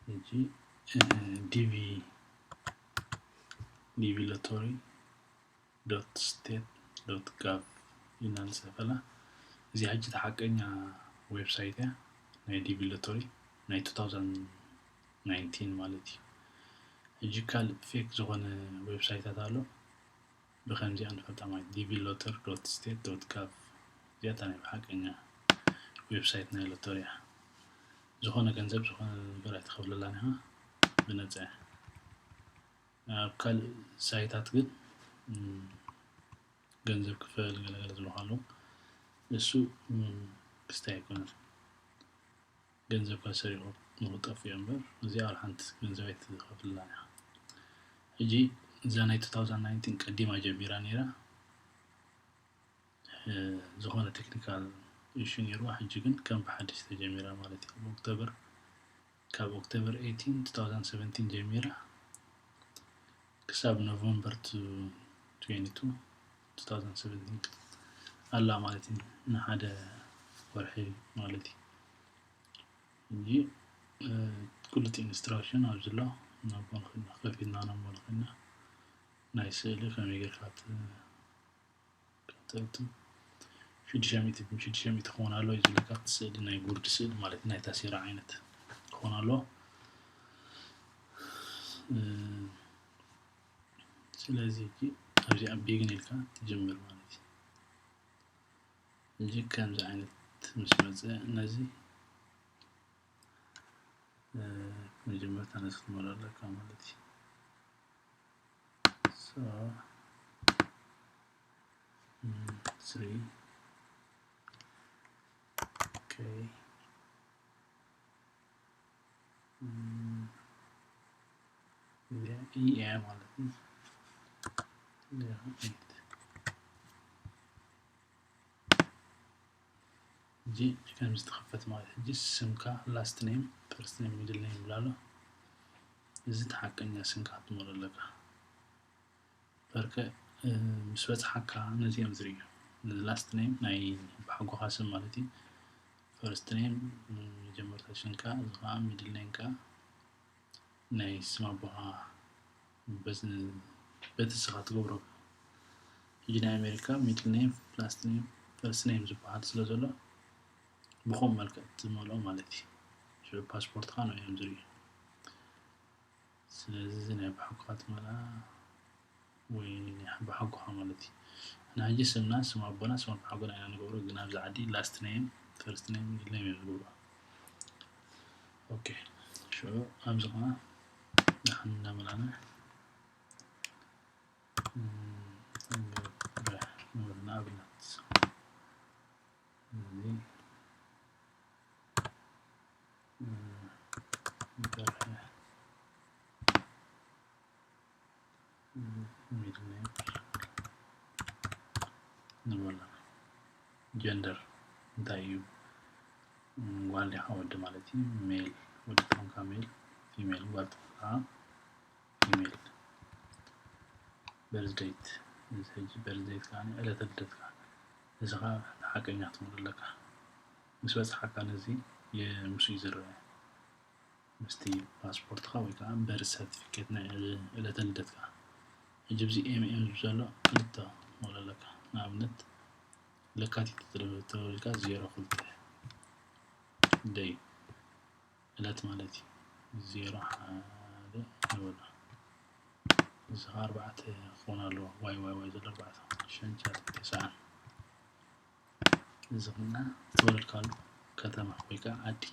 ሕጂ ዲቪ ዲቪ ሎተሪ ዶት ስቴት ዶት ጋቭ ኢልና ንፅሕፈላ። እዚኣ ሕጂ እቲ ሓቀኛ ዌብሳይት እያ፣ ናይ ዲቪ ሎተሪ ናይ two thousand nineteen ማለት እዩ። ሕጂ ካልእ ፌክ ዝኾነ ዌብሳይታት ኣሎ፣ ብኸምዚኣ ንፈልጣ ማለት ዲቪ ሎተሪ ዶት ስቴት ዶት ጋቭ። እዚኣታ ናይ ሓቀኛ ዌብሳይት ናይ ሎተሪ እያ። ዝኾነ ገንዘብ ዝኾነ ነገር ኣይትኸፍለላን ኢኻ፣ ብነፃ እያ። ኣብ ካልእ ሳይታት ግን ገንዘብ ክፈል ገለገለ ዝበሃሉ እሱ ክስታይ ኣይኮነን። ገንዘብካ ሰሪቑ ንክጠፍኡ እምበር እዚኣ ሓንቲ ገንዘብ ኣይትኸፍልላን እያ። ሕጂ እዛ ናይ two thousand nineteen ቀዲማ ጀሚራ ነይራ፣ ዝኾነ ቴክኒካል ኢሹ ነይርዋ። ሕጂ ግን ከም ብሓድሽ ተጀሚራ ማለት እዩ። ኦክቶበር ካብ ኦክቶበር eighteen two thousand seventeen ጀሚራ ክሳብ ኖቨምበር twenty-two two thousand seventeen ኣላ ማለት እዩ፣ ንሓደ ወርሒ ማለት እዩ። ሕጂ ክልተ ኢንስትራክሽን ኣብዚ ኣሎ፣ ናብ ጎን ኮይና ከፊትና ናብ ጎን ኮይና ናይ ስእሊ ከመይ ጌርካ ትእቱ ሽዱሽተ ሚእቲ ክኸውን ኣሎ እዩ ዝብለካ። እቲ ስእሊ ናይ ጉርዲ ስእሊ ማለት ናይ ታሴራ ዓይነት ክኸውን ኣለዎ። ስለዚ ኣብዚኣ ቢግን ኢልካ ትጅምር ማለት እዩ። እዚ ከምዚ ዓይነት ምስ መፀ ነዚ መጀመርታ ነዚ ክትመልኦ ኣለካ ማለት እዩ። So three okay እዚኣ ኢያ ማለት እዩ። ሕጂ ከምዚ ትኸፈት ማለት ሕጂ ስምካ last name first name middle name ይብላሎ። እዚ ተሓቀኛ ስምካ ክትመሎ ኣለካ። በርከ ምስ በፅሓካ ነዚኦም ዝርእዩ last name ናይ ብሓጎኻ ስም ማለት እዩ። First name መጀመርታ ሽምካ፣ እዚ ከዓ middle name ካ ናይ ስም ኣቦኻ በቲ ንስኻ ትገብሮ። ሕጂ ናይ ኣሜሪካ middle name last name first name ዝበሃል ስለ ዘሎ ብኸም መልክዕ ትመልኦ ማለት እዩ። ሽዑ ፓስፖርትካ ንዕኦም ዝርእዩ። ስለዚ እዚ ናይ ብሓጎኻ ትመልኣ ወይ ናይ ብሓጎኻ ማለት እዩ። ንሕጂ ስምና ስም ኣቦና ስም ኣቦሓጎና ኢና ንገብሮ፣ ግን ኣብዚ ዓዲ last name first name middle name እዮም ዝገብሩ። ኦኬ ሽዑ ኣብዚ ከዓ ንሕና እንዳመላና ንኣብነት እዚ በርሀ middle name ንበሎ። Gender እንታይ እዩ? ጓል ዲኻ ወዲ ማለት እዩ። Male ወዲ ተኾንካ male፣ female ጓል ተኾንካ female። Birth date እዚ ሕጂ birth date ከዓ ዕለተ ልደትካ፣ እዚ ከዓ ሓቀኛ ክትመልኦ ኣለካ። ምስ በፅሓካ ነዚ ምስ እዩ ዝረአ ምስቲ ፓስፖርትካ ወይ ከዓ birth certificate ናይ ዕለተ ልደትካ። ሕጂ ኣብዚ M M ዘሎ ክልተ ክትመልኦ ኣለካ። ንኣብነት ለካቲት ተወሊድካ ዜሮ ክልተ ደይ ዕለት ማለት እዩ። ዜሮ ሓደ ንበሎ። እዚ ከዓ ኣርባዕተ ክኾን ኣለዎ። ዋይ ዋይ ዋይ ዘሎ ኣርባዕተ ሸንቻል ተስዓን። እዚ ኹና ዝተወለድካሉ ከተማ ወይ ከዓ ዓዲ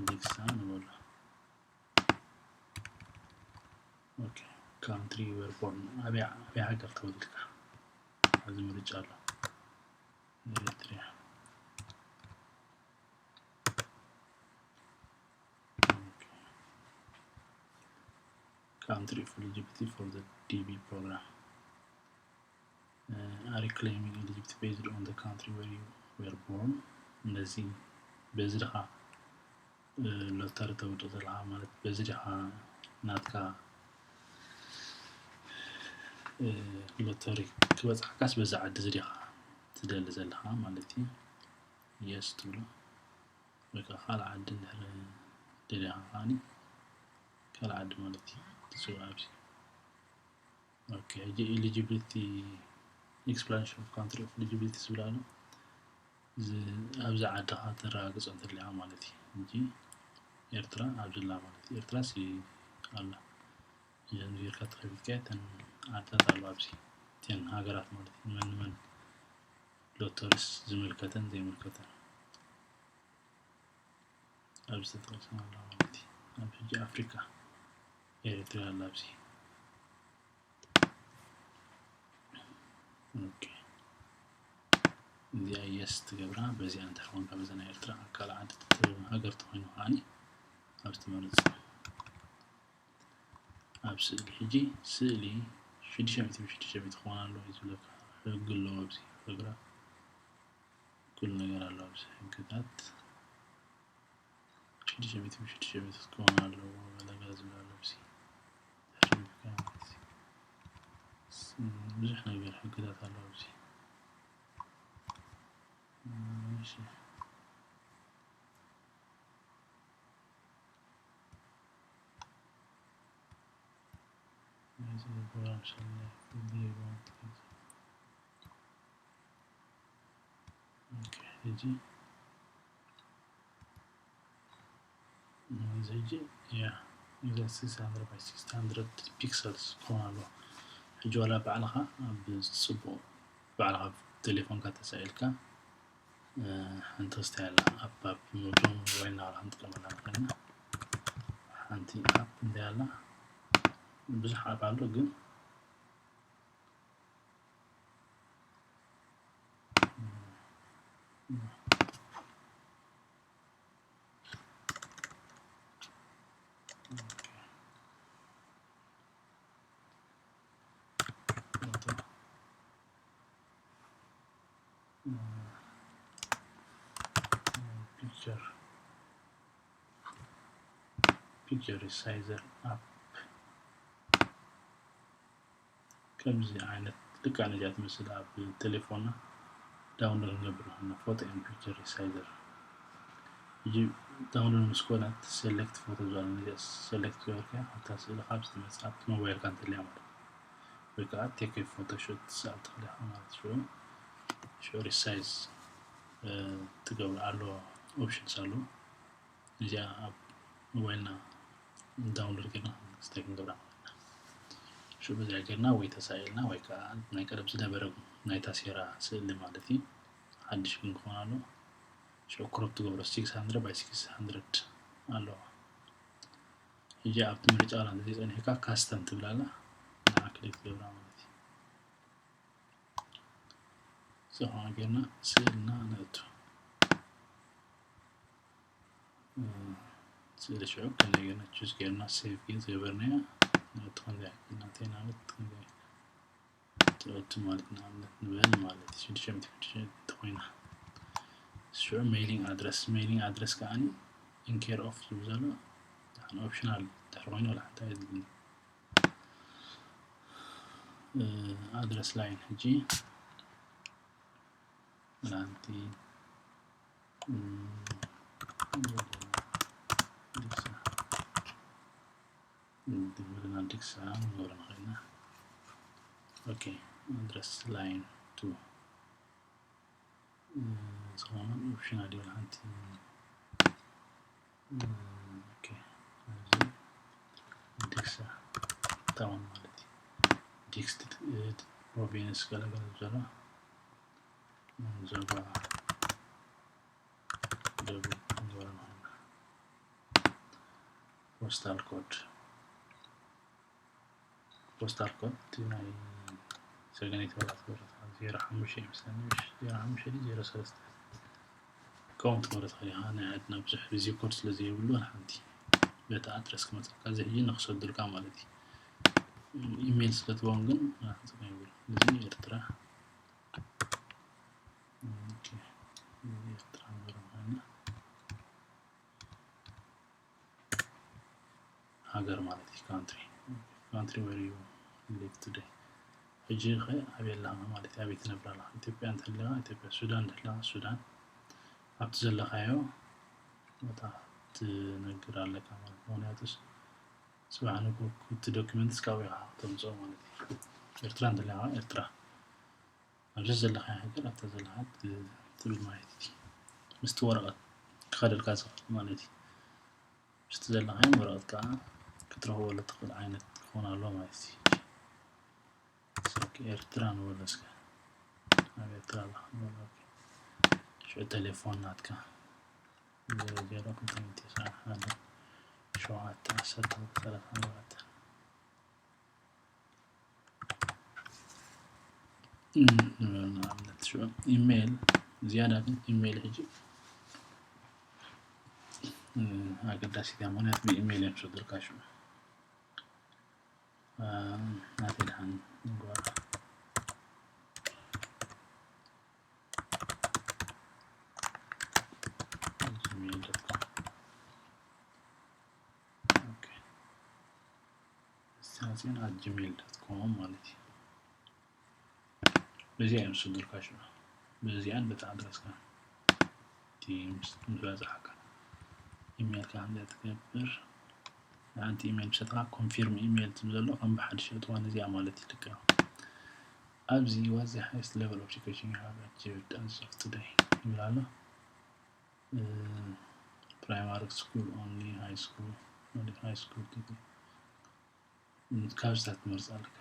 ኔክስት ንበሎ። ኦኬ country you were born፣ ኣበይ ኣበይ ሃገር ተወሊድካ ኣብዚ ምርጫ ኣሎ። ኤሪትሪያ። Country of eligibility for the D B program. Are you claiming eligibility based on the country where you were born? እነዚ በዚ ድኻ ሎተሪ ተውድእ ዘለኻ ማለት በዚ ድኻ ናትካ ሎተሪ ክበፅሓካስ በዚ ዓዲ እዚ ዲኻ ትደሊ ዘለኻ ማለት እዩ። Yes ትብሎ። ወይ ከዓ ካልእ ዓዲ እንድሕር ደሊኻ ከዓኒ ካልእ ዓዲ ማለት እዩ ትስውር ኣብዚ። ኦኬ፣ ሕጂ eligibility፣ explanation of country of eligibility ዝብል ኣሎ። እዚ ኣብዚ ዓድኻ ተረጋግጾ እንተሊኻ ማለት እዩ። ሕጂ ኤርትራ ኣብዚ ኣላ ማለት እዩ። ኤርትራስ ኣላ። እዘን ጌርካ ተኸፊትካ እተን ዓድታት ኣለዋ ኣብዚ። እተን ሃገራት ማለት እዩ። ንመን ንመን ሎተሪስ ዝምልከተን ዘይምልከተን ኣብዚ ተጠቒሰን ኣለዋ ማለት እዩ። ኣብ ሕጂ ኣፍሪካ ኤሪትሪያ ኣላ ኣብዚ። ኦኬ። እዚኣ የስ ትገብራ። በዚኣ እንተ ኾንካ በዛ ናይ ኤርትራ ኣካል ዓዲ ሃገር ተኾይኑ ከዓኒ ኣብዚ ትመርጽ። ኣብ ስእሊ ሕጂ ስእሊ ሽዱሽተ ሚእቲ ብሽዱሽተ ሚእቲ ክኾን ኣለዎ እዩ ዝብለካ። ሕጊ ኣለዎ ኣብዚ። ሕግራ ኩሉ ነገር ኣሎ ኣብዚ። ሕግታት ሽዱሽተ ሚእቲ ብሽዱሽተ ሚእቲ ክኸውን ኣለዎ። በለጋ ዝብል ኣሎ ኣብዚ። ብዙሕ ነገር ሕግታት ኣሎ ኣብዚ። እሺ። ሕጂ እዚ ሕጂ ያ፣ እዚ six hundred by six hundred pixels ክኾን ኣለዎ። ሕጂ ዋላ ባዕልኻ ኣብ ጽቡቕ ባዕልኻ ቴሌፎንካ ተሳኢልካ ሓንቲ ክስታይ ኣላ። ኣፕ ኣፕ ሞባይልና ክንጥቀመላ ንኽእልና ሓንቲ ኣፕ እንታይ ኣላ? ብዙሕ ኣፕ ኣሎ ግን picture picture resizer app ከምዚ ዓይነት ልክዕ ነዚኣ ትመስል ኣብ ቴሌፎንና ዳውንሎድ ክንገብር ንኽእል ኢና። ፎቶ and picture resizer። ሕጂ ዳውንሎድ ምስ ኮነት ሴሌክት ፎቶ ዝበላ ነዚኣ ሴሌክት ገበርካያ ኣብታ ስእሊ ካብ ዝትመጽእ ኣብቲ ሞባይልካ እንተልያ ማለት ወይ ከዓ ቴክ ፎቶ ሹት ትስኣል ትኽእል ኢኻ ማለት ሽዑ ሽዑ ሪሳይዝ ትገብር ኣሎ ኦፕሽንስ ኣሎ። እዚኣ ኣብ ሞባይልና ዳውንሎድ ጌርና ስታይ ክንገብራ ንኽእል ኢና። ሽዑ በዚኣ ጌርና ወይ ተሳኢልና ወይ ከዓ ናይ ቀደም ዝነበረ ናይታ ሴራ ስእሊ ማለት እዩ ሓድሽ ግን ክኾን ኣለዎ። ሽዑ ክሮፕ ትገብሮ six hundred by six hundred ኣለዋ። ሕጂ ኣብቲ ምርጫ ላ እንተዘይጸኒሕካ ካስተም ትብል ኣላ ንዓ ክሊክ ትገብራ ማለት እዩ። ዝኾነ ጌርና ስእልና ነእቱ። ስእሊ ሽዑ ከመይ ጌርና ቹዝ ጌርና ሴቭ ጌር ዝገበርናያ ነእቱ። ከምዚ ናተይ ናበት ከምዚ ትእቱ ማለት ንኣብነት ንበል ማለት ሽዱሽተ ሚእቲ ሽዱሽተ ተኾይና ሽዑ ሜይሊንግ ኣድረስ ሜይሊንግ ኣድረስ ከዓኒ ኢን ኬር ኦፍ ዝብል ዘሎ ኦፕሽናል ድሕሪ ኮይኑ ወላ ሓንቲ ኣየድልን። ኣድረስ ላይን ሕጂ ላንቲ ድምርና ድግሳ ንገብረ ንኽእልና። ኦኬ፣ ኣድረስ ላይን ቱ ዝኾነ ኦፕሽን ኣድዮ ሓንቲ ዲክሳ ታውን ማለት እዩ። ዲክስ ፕሮቪንስ ገለገለ ዘሎ ዞባ ደቡብ ንገብረ ንኽእልና። ፖስታል ኮድ ፖስታል ኮድ ናይ ሰገነይቲ ወላ ትገብረ ዜሮ ሓሙሽተ ይመስለኒ ዜሮ ሓሙሽተ ዜሮ ሰለስተ ከምኡ ትገብረ ትኽእል ኢኻ። ናይ ዓድና ብዙሕ ዚፕ ኮድ ስለ ዘይብሉ ሓንቲ በቲ ኣድረስ ክመፀካ እዚ ሕጂ ንክሰዱልካ ማለት እዩ። ኢሜይል ስለ ትህቦም ግን ጽቡቅ ይብል። እዚ ኤርትራ ኤርትራ ንገብረ ኮይና ሃገር ማለት እዩ። ካንትሪ ካንትሪ where you live today። ሕጂ ኸ ኣበይ ኣለኻ ማለት እዩ? ኣበይ ትነብር ኣለኻ? ኢትዮጵያ እንተለኻ ኢትዮጵያ፣ ሱዳን እንተለኻ ሱዳን፣ ኣብቲ ዘለኻዮ ቦታ ትነግር ኣለካ ማለት። ምክንያቱስ ጽባሕ ንግሆ እቲ ዶክመንትስ ካብኡ ኢኻ ክተምጽኦ ማለት እዩ። ኤርትራ እንተለኻ ኤርትራ፣ ኣብዚ ዘለኻዮ ሃገር ኣብታ ዘለኻ ት- ትብል ማለት እዩ። ምስቲ ወረቐት ክኸደልካ ዝኽእል ማለት እዩ። ምስቲ ዘለኻዮ ወረቐት ከዓ ክትረኽበሉ ትኽእል ዓይነት ክኾን ኣለዎ ማለት እዩ። ስልኪ ኤርትራ ንበሎ እስከ። ኣብ ኤርትራ ኣለኻ ንበሎ። ኦኬ። ሽዑ ቴሌፎን ናትካ። ዜሮ ዜሮ ክልተ ሚእቲ ሰብዓ ሓደ ሸውዓተ ዓሰርተ ክልተ ሰላሳ ኣርባዕተ። ንኣብነት ሽዑ ኢሜይል ዝያዳ ግን ኢሜይል ሕጂ ኣገዳሲት እያ። ምክንያቱ ብኢሜይል እዮም ዝሰዱልካ ሽዑ። ናተይ ድሓን ንግበር። gmail dot com። ኦኬ። ሳሲን at gmail dot com ማለት እዩ። በዚኣ እዮም ዝስዱልካ ሽዑ። በዚኣን በቲ ኣድረስካ እቲ ምስ ምስ በፅሓካ ኢሜይልካ ከምዚኣ ትገብር። ሓንቲ ኢሜይል ምሰጥካ ኮንፊርም ኢሜይል ትብል ዘሎ ከም ብሓድሽ እትዋ ነዚኣ ማለት እዩ። ልክዕ ኣብዚ was the highest level of education you have achieved as of today ይብል ኣሎ። Primary school only, high school only, high school degree ካብዚታት ትመርፅ ኣለካ።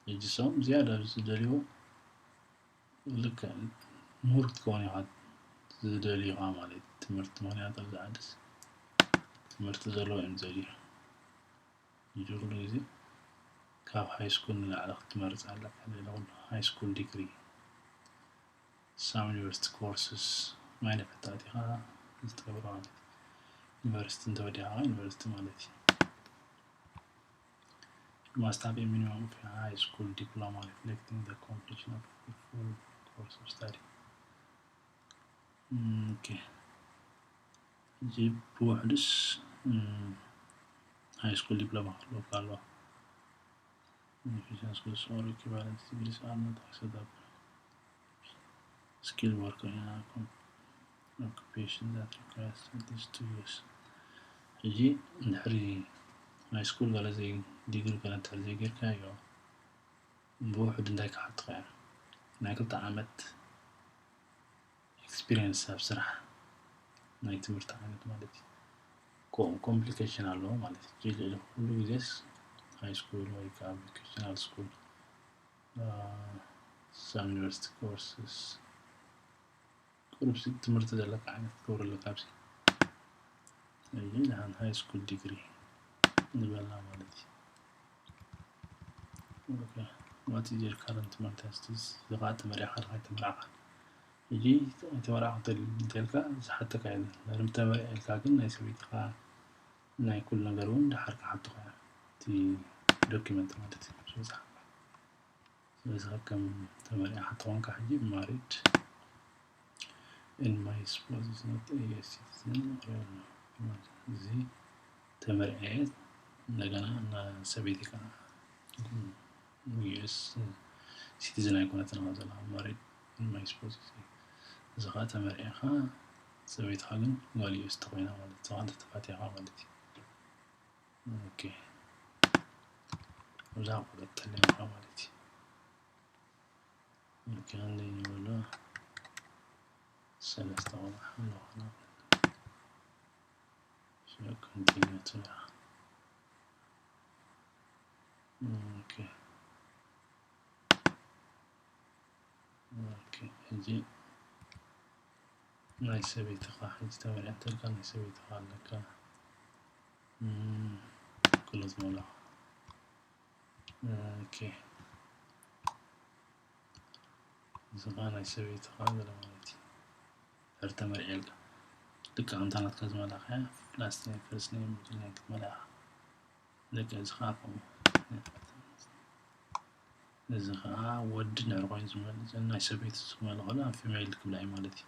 ሕጂ ሰው ዝያዳ ዝደልይዎ ልክዕ ምሁር ክትከውን ኢኻ ዝደልዩ ኢኻ ማለት እዩ። ትምህርቲ ምክንያቱ ኣብዚ ዓድስ ትምህርቲ ዘለዎ እዮም ዝደልዩ። ሕጂ ኩሉ ግዜ ካብ ሃይ ስኩል ንላዕሊ ክትመርፅ ኣለካ። ልዕሊ ኩሉ ሃይ ስኩል ዲግሪ some university courses ማይነፈት ኣቲኻ ዝትገብሮ ማለት ዩኒቨርሲቲ እንተወዲኻ ዩኒቨርሲቲ ማለት እዩ። You must have a minimum of a high school diploma reflecting the completion of a full course of study. ኦኬ ሕጂ ብውሕዱስ ሃይ ስኩል ዲፕሎማ ክህልወካ ኣለዎ። Professional schools or equivalent degrees are not acceptable. Skilled worker in a com- occupation that requires at least two years. ሕጂ እንድሕሪ ሃይ ስኩል ገለ ዘይ ዲግሪ ገለ እንድሕሪ ዘይጌርካዮ ብውሕዱ እንታይ ክሓቱኻ እዮም? ናይ ክልተ ዓመት ኤክስፒሪየንስ ኣብ ስራሕ ናይ ትምህርቲ ዓይነት ማለት እዩ። ኮምፕሊኬሽን ኣለዎ ማለት እዩ። ልዕሊ ኩሉ ግዜስ ሃይ ስኩል ወይ ከዓ ቮኬሽናል ስኩል ሳም ዩኒቨርሲቲ ኮርስስ ቁሩብ ትምህርቲ ዘለካ ዓይነት ክትገብሩ ኣለካ። ኣብዚ እዚ ንሓን ሃይ ስኩል ዲግሪ ዝበልና ማለት እዩ። What is your current marital status? እዚ ከዓ ተመሪዕካ ዶ ኣይተመርዓኻን? ሕጂ ኣይተመርዓኹ እንተልካ ዝሓተካ የለን። ምክንያቱ ተመሪዐ ኢልካ ግን ናይ ሰበይትኻ ናይ ኩሉ ነገር እውን ደሓር ክሓቱኻ እዮም። እቲ ዶኪመንት ማለት እዩ። ስለዚ ስለዚ ከም ተመሪዕካ ተኾንካ ሕጂ ማሪድ in my spouse is not a U S citizen እዚ ተመርዐ እንደገና እና ሰበይቲ ከዓ U S citizen ኣይኮነትን ዘላ ማሪድ in my spouse እዚ ከዓ ተመርዒኻ ሰበይትኻ ግን ጓል U S ተኮይና ማለት እዩ። ተፋቲኻ ማለት እዩ። ኦኬ እዛ ቆልዑ ተለምካ ማለት እዩ። ኦኬ ክንደይ ንብሎ ሰለስተ ቆልዑ ኣለኹና። ኮንቲኒዩ ትብላ። ኦኬ ኦኬ ሕጂ ናይ ሰበይትኻ ሕጂ ተመሪዕካ ተልካ ናይ ሰበይትኻ ኣለካ። ክሎዝ ሞላ ኦኬ እዚ ኸዓ ናይ ሰበይትኻ ገለ ማለት እዩ። ሕርተ መርዒ ኢልካ ልክዕ ከምታ ናትካ ዝመላእኻያ ላስት ኔም ፈርስት ኔም ሚድል ኔም ክትመልኣ ኢኻ። ልክዕ እዚ ኸዓ ከምኡ። እዚ ኸዓ ወዲ እንድሕር ኮይኑ ዝመልእ ናይ ሰበይቲ ዝመልእ ከሎ ፊሜል ክብላ እዩ ማለት እዩ።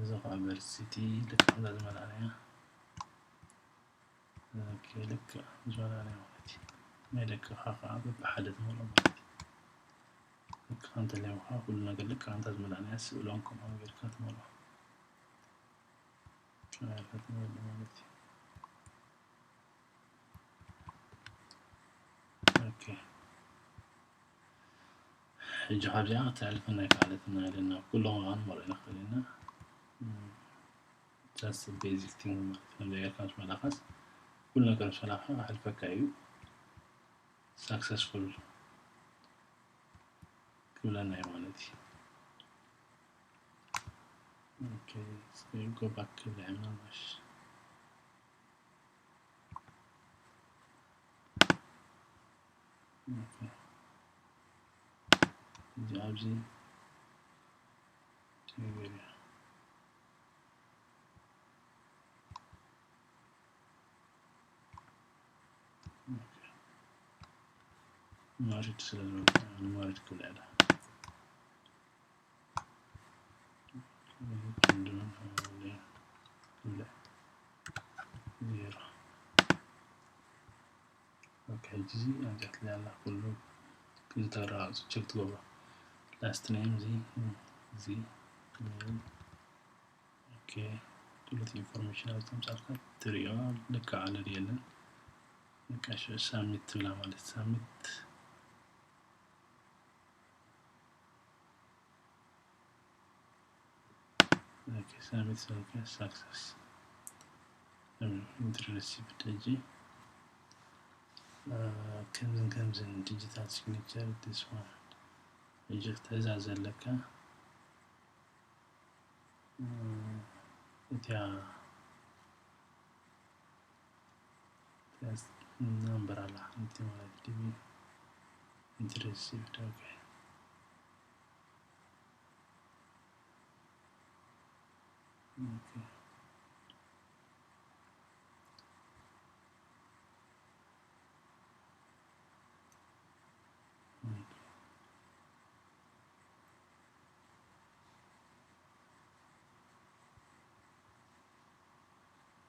እዚ ኸዓ ቨርሲቲ ልክዕ ከምዛ ዝመላእናያ ኦኬ ልክዕ ዝመላእናያ ማለት እዩ። ናይ ደቅኻ ኸዓ በብሓደ ትመልኦ ማለት እዩ። ልክዕ እንተለይም ኸዓ ኩሉ ነገር ልክዕ ከምታ ዝመላእናያ ስእሎም ከምኡ ጌርካ ትመልኦ። ኦኬ ኣይፈትናሉ ማለት እዩ። ኦኬ፣ ሕጂ ካብዚኣ ክትሕልፈና ኣይከኣለትና ኢለና። ኩሎም ከኣ ንመርኦ ንኽእል ኢና። Just basic thing ማለት ነው። ሌየር ካብ ዝመላኻስ ኩሉ ነገር ምስ መላኻ ክሕልፈካ እዩ። Successful ክብለና እዩ ማለት እዩ። ኦኬ፣ እስኪ go back ክብል ምናልባሽ። ኦኬ፣ እዚ ኣብዚ ነገር እዩ። ማሪድ ስለ ዝበልኩ ማሪድ ክብል እየ። ዜሮ። ኦኬ፣ ሕጂ እዚ ኣንጻት ላይ ያለ ኩሉ ክልተ ረጋግጹ ቸክ ትገብሮ። ላስት ኔም እዚ፣ እዚ፣ ኦኬ፣ ኩሉ ኢንፎርሜሽን ኣብ ተምጻልካ ትሪኦ ልክዕ ኣለድ የለን። በቃ ሽ-፣ ሳሚት ትብላ ማለት ሳሚት። ኦኬ፣ ሳሚት፣ ኦኬ፣ ሳክሰስ። ኢንትሪ ሪሲቭድ ሕጂ፣ እ፣ ከምዝን ከምዝን ዲጂታል ሲግኒቸር this one። ሕጂ ክትእዛዝ ዘለካ፣ እ፣ እቲያ ናምበር ኣላ ሓንቲ ማለት ድዩ? ኢንትሪ ሪሲቭድ፣ ኦኬ። ኦኬ።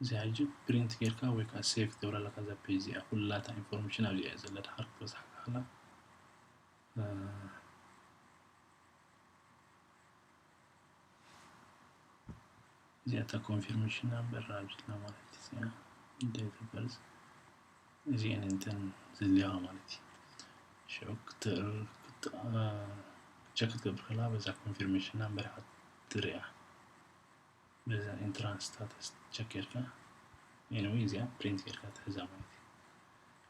እዚ ሕጂ ፕሪንት ጌርካ ወይ ከዓ ሴቭ ትገብራ ኣለካ። እዛ ፔጅ እዚኣ ኩላታ ኢንፎርሜሽን ኣብዚ እያ ዘላ። ድሓር ክትበዝሓካ ከላ፣ እ፣ እዚኣ እታ ኮንፊርሜሽን ናምበር ኣብዚ ኣላ ማለት እዩ። እዚኣ ዴት ኦፍ በርዝ እዚአን እንተን ዝልያዋ ማለት እዩ። ሽዑ ክት-፣ ክት-፣ እ፣ ቸክ ክትገብር ከላ በዛ ኮንፊርሜሽን ናምበር ኢኻ ትሪኣ። በዛ ኢንትራንስ ስታተስ ቸክ ጌርካ፣ ኤኒዌይ እዚኣ ፕሪንት ጌርካ ትሕዛ ማለት እዩ።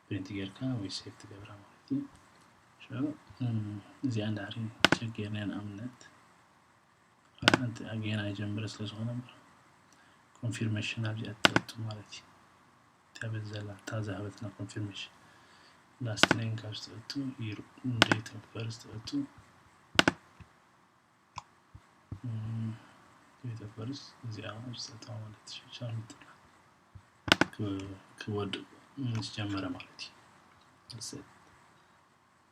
ፕሪንት ጌርካ ወይ ሴቭ ትገብራ ማለት እዩ። ሽዑ፣ እም፣ እዚኣ እንድሕሪ ቸክ ጌርና ንኣብነት፣ ሓንቲ ኣጌና ይጀምር ስለ ዝኾነ እምበር፣ ኮንፊርሜሽን ኣብዚኣ ትእቱ ማለት እዩ። እታ በዚ ዘላ፣ እታ ዝሃበትና ኮንፊርሜሽን ላስት ኔም ካብ ዝተእቱ፣ ይሩ፣ ዴት ኦፍ በርዝ ተእቱ፣ እም፣ ዴት ኦፍ በርዝ እዚኣ ዝተእትዋ ማለት እዩ። ቻርት ክ-፣ ክወድእ ምስ ጀመረ ማለት እዩ። እሰይ።